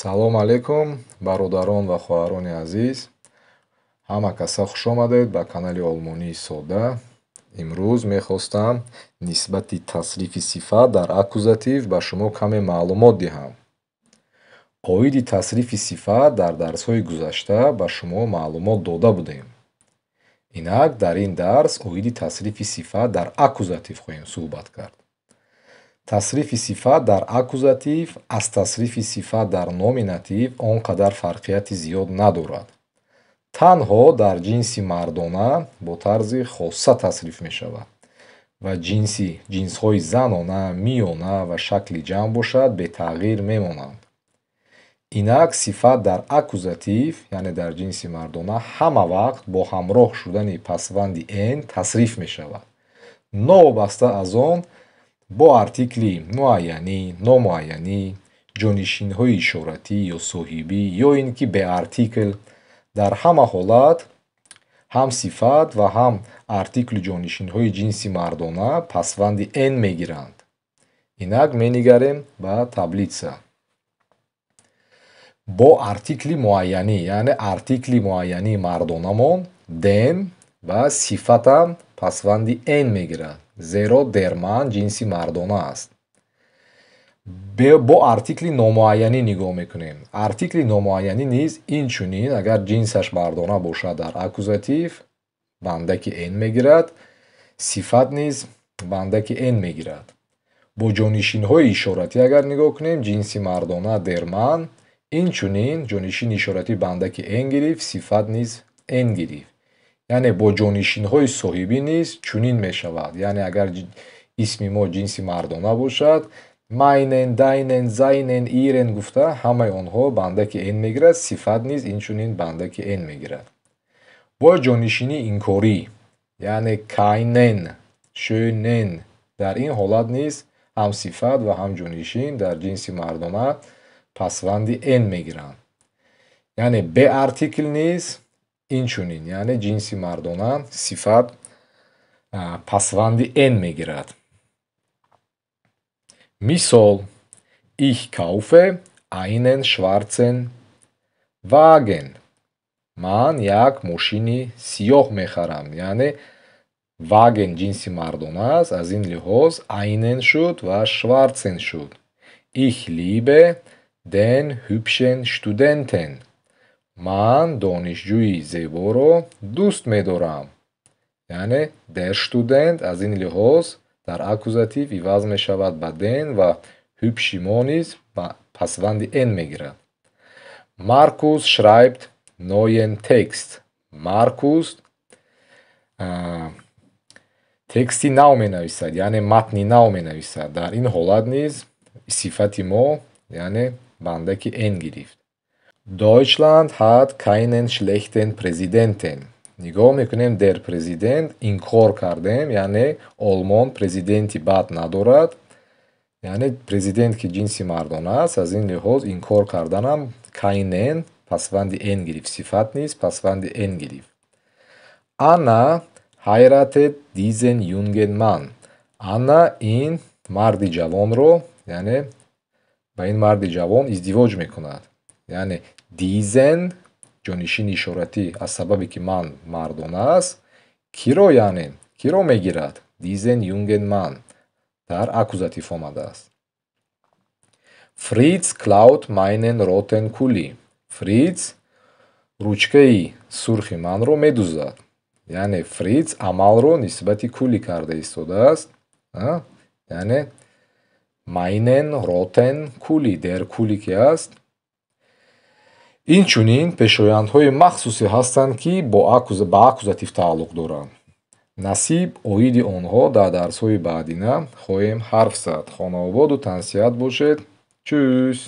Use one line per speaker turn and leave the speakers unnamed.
Салом алейкум, бародарон ва хоҳарони азиз. Ҳама каса хушомадед ба канали Олмонии Сода. Имрӯз мехостам нисбати тасрифи сифат дар Akkusativ ба шумо каме маълумот диҳам. Оиди тасрифи сифат дар дарсҳои гузашта ба шумо маълумот дода будем. Инак дар ин дарс оиди тасрифи сифат дар Akkusativ хоҳем суҳбат кард. Тасрифи сифат дар Akkusativ аз тасрифи сифат дар Nominativ он қадар фарқияти зиёд надорад. Танҳо дар ҷинси мардона бо тарзи хосса тасриф мешавад ва ҷинсҳои занона, миёна ва шакли ҷамъ бошад, бетағйир мемонанд. Инак сифат дар Akkusativ, яъне дар ҷинси мардона, ҳама вақт бо ҳамроҳ шудани пасванди n тасриф мешавад. Новобаста аз он бо артикли муайянӣ, номуайянӣ, ҷонишинҳои ишоратӣ ё соҳибӣ ё ин ки беартикл, дар ҳама ҳолат ҳам сифат ва ҳам артиклу ҷонишинҳои ҷинси мардона пасванди n мегиранд. Инак менигарем ба таблица. Бо артикли муайянӣ, яъне артикли муайянии мардонамон den ва сифатам пасванди n мегирад, зеро der Mann ҷинси мардона аст. Бо артикли номуайянӣ нигоҳ мекунем. Артикли номуайянӣ низ инчунин, агар ҷинсаш мардона бошад, дар Akkusativ бандаки n мегирад, сифат низ бандаки n мегирад. Бо ҷонишинҳои ишоратӣ агар нигоҳ кунем, ҷинси мардона der Mann инчунин ҷонишини ишоратӣ бандаки n гирифт, сифат низ n гирифт. Яъне бо ҷонишинҳои соҳибӣ низ чунин мешавад. Яъне агар исми мо ҷинси мардона бошад, meinen, deinen, seinen, ihren гуфта ҳамаи онҳо бандаки n мегирад, сифат низ инчунин бандаки n мегирад. Бо ҷонишини инкорӣ, яъне keinen, schönen, дар ин ҳолат низ ҳам сифат ва ҳам ҷонишин дар ҷинси мардона пасванди n мегиранд. Яъне беартикл низ инчунин, яъне ҷинси мардона сифат пасванди n мегирад. Мисол: Ich kaufe einen schwarzen Wagen. Ман як мошини сиёҳ мехарам. Яъне Wagen ҷинси мардона аст, аз ин лиҳоз einen шуд ва schwarzen шуд. Ich liebe den hübschen Studenten. Ман донишҷӯи зеборо дӯст медорам. Яъне der Student аз ин лиҳоз дар Akkusativ иваз мешавад ба den ва hübsch мо низ пасванди n мегирад. Markus schreibt neuen Text. Маркус тексти нав менависад, яъне матни нав менависад. Дар ин ҳолат низ сифати мо, яъне бандаки n гирифт. Deutschland hat keinen schlechten Präsidenten. Нигоҳ мекунем, der Präsident инкор кардем, яъне Олмон президенти бад надорад. Яъне президент ки ҷинси мардона аст, аз ин лиҳоз инкор карданам keinen пасванди n гирифт, сифат низ пасванди n гирифт. Anna heiratet diesen jungen Mann. Анна ин марди ҷавонро, яъне ба ин марди ҷавон издивоҷ мекунад. Яъне diesen ҷонишини ишоратӣ аз сабабе ки ман мардона аст, киро, яъне киро мегирад? Diesen jungen Mann дар Akkusativ омадааст. Fritz klaut meinen roten Kuli. Фриц ручкаи сурхи манро медуздад. Яъне Фриц амалро нисбати Кули карда истодааст. Яъне meinen roten Kuli, der Kuli ки аст. Инчунин пешояндҳои махсусе ҳастанд, ки ба Akkusativ тааллуқ доранд. Насиб, оиди онҳо дар дарсҳои баъдина хоҳем ҳарф зад. Хонаободу тансиҳат бошед. Tschüss.